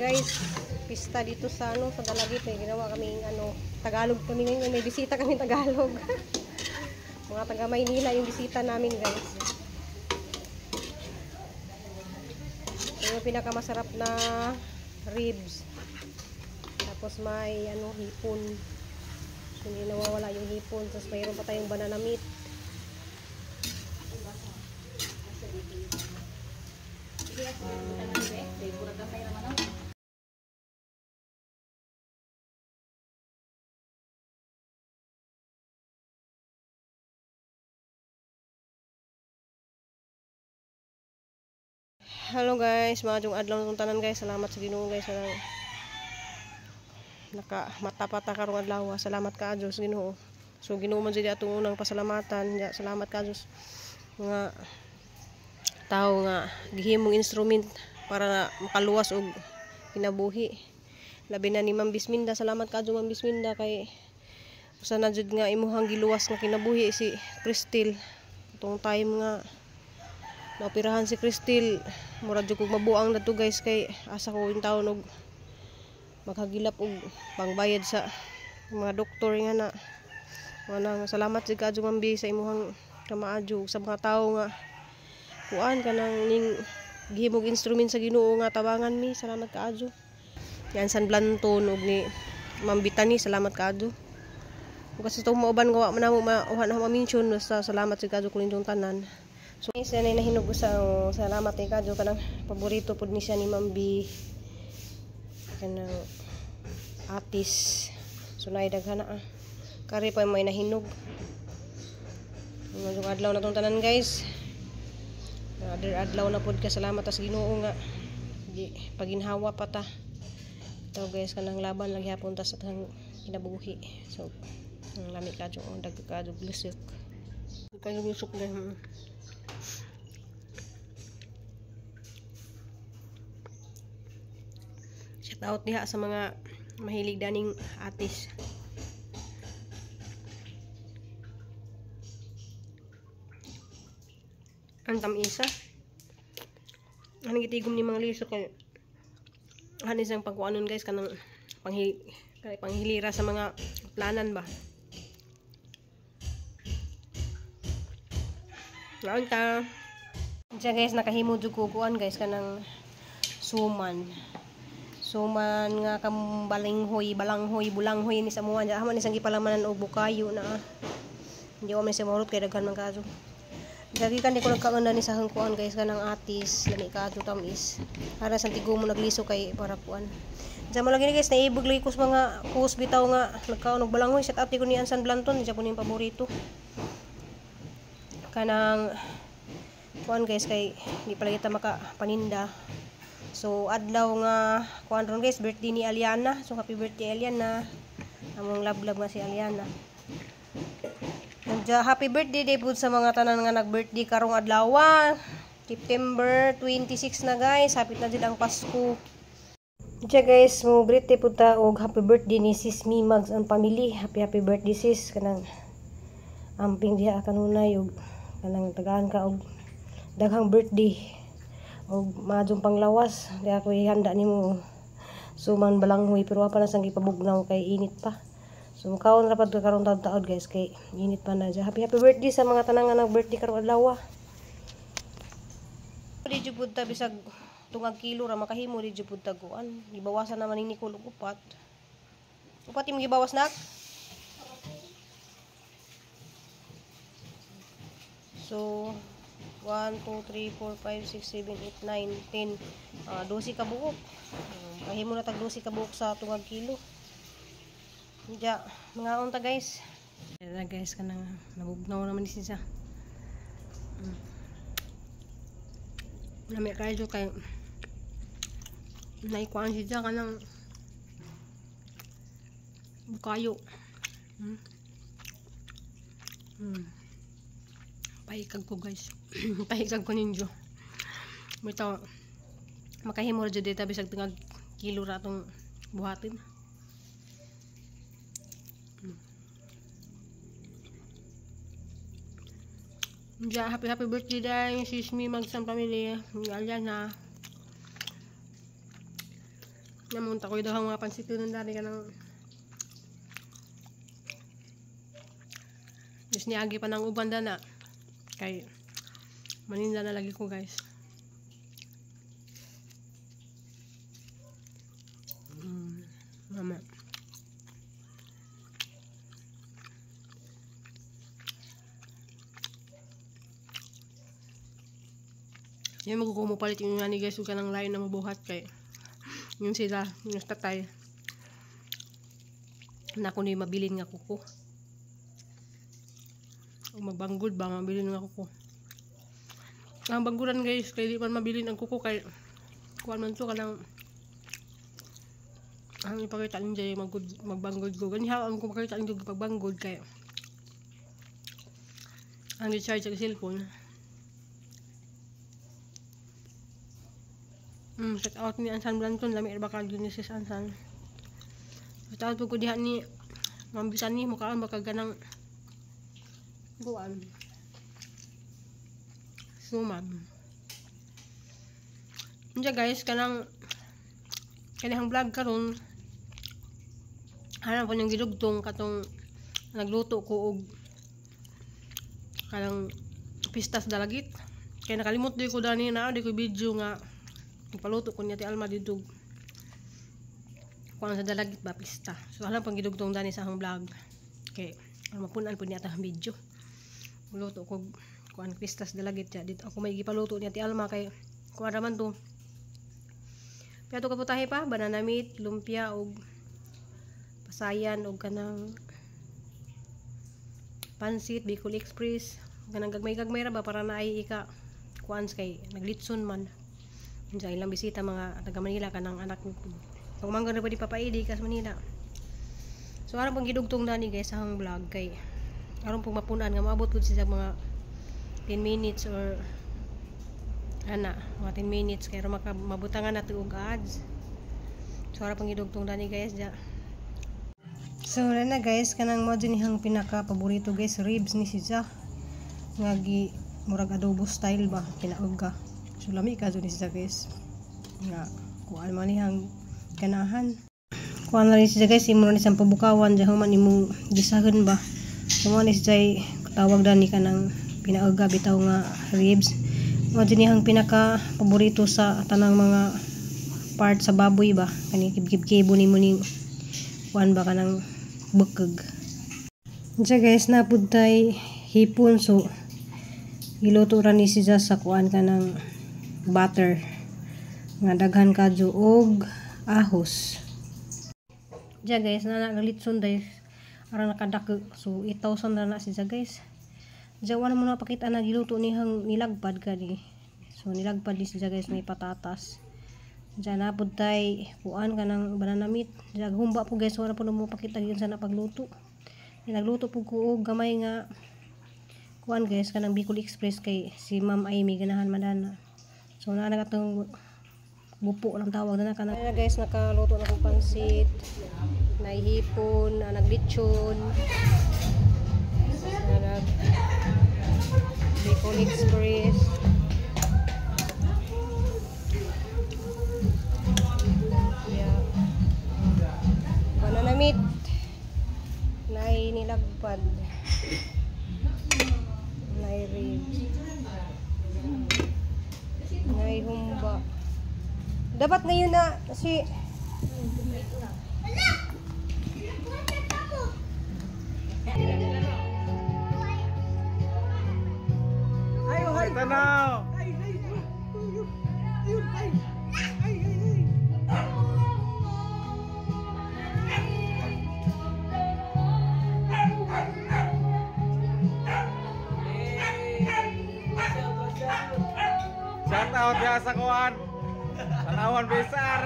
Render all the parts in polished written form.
Guys, pista dito sa ano, sa Dalagit. May ginawa kaming ano, Tagalog kami ngayon. May bisita kami Tagalog. Mga taga Maynila yung bisita namin, guys. Ito yung pinakamasarap na ribs. Tapos may ano, hipon. So, hindi nawawala yung hipon. Tapos mayroon pa tayong banana meat. Hello guys, maayong adlaw natong tanan, guys. Salamat sa Ginoo, guys. Walang naka matapata karong adlaw. Salamat ka Dios Ginoo. So Ginoo man jud atong unang pasalamatan. Ya, salamat ka Dios nga tao nga gihimong instrument para makaluwas og kinabuhi. Labi na ni Ma'am Bisminda, salamat ka Ma'am Bisminda kay usa na jud nga imuhang giluwas nga kinabuhi si Cristel. Atong time nga naoperahan si Cristel, murag jud kog mabuang dadto, guys, kay asa ko in taon og maghagilap og pangbayad sa mga doktor nga na. Wala nga, salamat jud kaadyo, Ma'am B, sa imuhang kamaadyo sa mga tawo nga kuan kanang ning gihimog instrument sa Ginoo nga tabangan mi. Salamat kaadyo yan San Blanton ug ni Ma'am Bitani, salamat kaadyo. Ug kasi itong mauban gawa man namo mauha na ma-mention, basta salamat jud kaadyo kung tanan. So isa na nahinog sa, oh, salamat kay kadyo kanang paborito pud ni siya ni Ma'am B, kanang atis. So naay daghan na ah. Kari pa may nahinog. Ngayong adlaw na tong tanan, guys. Another adlaw na pud ka, salamat tas Ginoo nga di paginhawa pa ta. Ito, guys, kanang laban lang gyapon ta sa tanang kinabuhi. So ang lami kadyo, ang dag kadyo glusok. Kayo glusok, guys. Shout out diha sa mga mahilig daning atis. Ang tamisa. Ang gitigom ni mga liso kay ano isang pagkuanon, guys, kanang kay panghilira sa mga planan ba. Laon ta. Diyan, guys, nakahimo jud ko kuan, guys, kanang suman. Suman nga kambalinghoy, balanghoy, bulanghoy ni sa muan. Diyan man isang gipalamanan og bukayo na. Ah. Hindi ko man siya mahurot kay daghan man kaso. Dagi kan di ko nagkaon ni sa hangkuan, guys, kanang atis, lami kaadto tamis. Para sa tigo mo nagliso kay para kuan. Diyan mo lagi ni, guys, naibog lagi ko sa mga kus bitaw nga nagkaon og balanghoy. Shout out ko ni Ansan Blanton, siya po ning paborito. Kanang kuan, guys, kay di pala kita makapaninda. So adlaw nga kuan ron, guys, birthday ni Aliana. So happy birthday, Aliana. Among love-love nga si Aliana. Nandiya, happy birthday day pud sa mga tanan nga nag-birthday karong adlaw. September 26 na, guys. Hapit na jud ang Pasko. Diya, guys, mo greet pud ta og happy birthday ni Sis Mimags ang family. Happy happy birthday, sis, kanang amping diha kanunay og kanang tagaan ka og daghang birthday og maadjong panglawas. Di ako ihanda nimo suman balanghoy, pero wa pa na sang gipabugnaw kay init pa. So mukaon ra pad karon taud-taod, guys, kay init pa na. Happy happy birthday sa mga tanan nga nag-birthday karong adlaw. Di jud pud ta bisag tungag kilo ra makahimo, di jud pud ta kuan. Gibawasan naman ni Nicole og upat. Upat imong gibawas, nak? So 1, 2, 3, 4, 5, 6, 7, 8, 9, 10. 12 ka buok. Kahimo na tag 12 ka buok sa tungag kilo. Diya, mga unta, guys. Kaya, guys, kanang nabugnaw naman ni siya. Lami kayo kay naikuan siya kanang bukayo. Pahikag ko, guys. Pahikag ko ninyo. Bitaw makahimo ra jud dita bisag tungag kilo ra atong buhatin. Diya, happy happy birthday day, sis mi magsang pamilya. Aliana. Namunta ko daw ang mga pansit nun dali ka ng Diyos niagi pa ng uban na kay maninda na lagi ko guys. Mama. Yan magkukumo palit yung nga ni guys ug kanang lain na mabuhat kay yun sila yung tatay na kuno mabilin nga kuko. O magbanggod ba mabilin nga kuko. Ang bangguran guys kay di man mabilin ang kuko kay kuan man to kanang ang ipakita ninyo magbanggod ko. Ganyan ang kung makita ninyo pagbanggod kay ang recharge sa cellphone. Shout out ni Ansan Blanton, lami ra baka gyud ni sis Ansan. Shout out ko diha ni Ma'am Bisani, mukaan baka ganang buwan. Suman. Diya guys, kanang kanihang vlog karon. Hanap ko niyang gidugtong katong nagluto ko og kanang pistas dalagit. Kay nakalimot di ko dani na di ko video nga nagpaluto ko niya ti Alma didug. Kuan sa dalagit ba pista. So alam pang gidugtong dani sa akong vlog. Kay mapunan pud niya atang video. Luto ko kuan pistas dalagit ya dito ako may gipaluto niya ti Alma kay kuan ra man to. Piato ka putahe pa banana meat, lumpia og pasayan og kanang pansit, Bicol Express, kanang gagmay-gagmay ra ba para naay ika kuan kay naglitson man. Unsa ilang bisita mga taga Manila kanang anak ko. Pagmangga ra ba di papaidi kas Manila. So aron pang gidugtong dani guys sa akong vlog kay aron pong mapunan nga maabot pud siya mga 10 minutes or ana mga 10 minutes kay aron mabutangan nato og ads. So aron pang gidugtong dani guys ja. So wala na guys kanang mo dinihang pinaka paborito guys ribs ni siya nga gi murag adobo style ba pinaog ka. So lami ka ni siya guys nga kuan man nihang ganahan. Kuan na rin siya guys imo ni siyang pabukawan diha man imong gisahan ba. So mo ni siya tawag dani kanang pinaoga bitaw nga ribs. Mo dinihang pinaka paborito sa tanang mga part sa baboy ba kani kibkib-kibo nimo ning kuan ba kanang bukog. Diya guys napud tay hipon so giluto ra ni siya sa kuan kanang butter nga daghan kadyo og ahos. Diya guys na nagalitson guys aron nakadako so 8,000 ra na siya guys. Diya wala mo napakita na giluto nihang nilagpad kani. So nilagpad ni siya guys may patatas. Diya napud tay kuan kanang banana meat. Diya humba po guys wala po mo pakita gyud sa napagluto. Nagluto pud ko og gamay nga kuan guys kanang Bicol Express kay si Ma'am Amy ganahan man dana. So naa na katong bupo lang tawag na kanang. Ayan guys nakaluto na kong pansit, naihipon, naglechon, nag Bicol Express. Yeah. Banana meat nay nilagpad, nay ribs, nay humba. Dapat ngayon na si Ay, tanaw. Shout out ya sa kuan. Tanawan besar.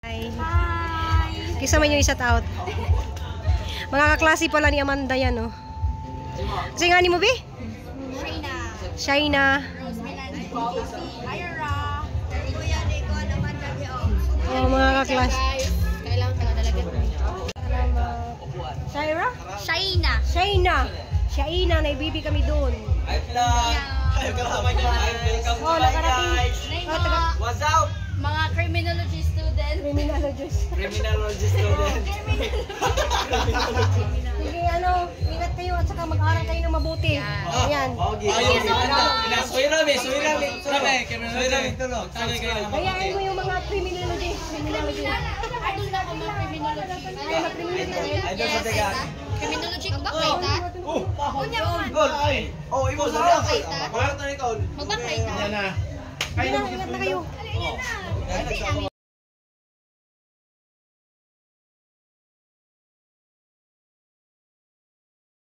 Hi. Kisa man yung shout out. Mga kaklase pala ni Amanda yan, oh. Kasi nga ni mo, be? Shayna. Shaina. Rose Milan. Ira. Kuya, di ko naman lagi oh. Oh, mga kaklas. Guys, kailangan taga talaga. Salamat. Shaira? Shayna. Shaina. Shaina, naibibi kami doon. Hi vlog! Welcome to my channel. Welcome to Oh, my nakarating. guys. Oh, taga What's up? Mga criminology student. criminologist. Criminology student. Sige, ano, ingat kayo at saka mag-aral kayo ng mabuti. Ayan. Okay. Suy rami, suy rami. Suy rami tulog. Hayaan mo yung mga criminology. Criminology. Idol na ako mga criminology. Ay, mga criminology. Idol sa tiga. Criminology ko ba kaita? Oh, Unya man. gol. Oh, imo sa Magbakay ta? Wala ta ni kaon. Magbakay ta? Sige na, ingat na kayo. Ay,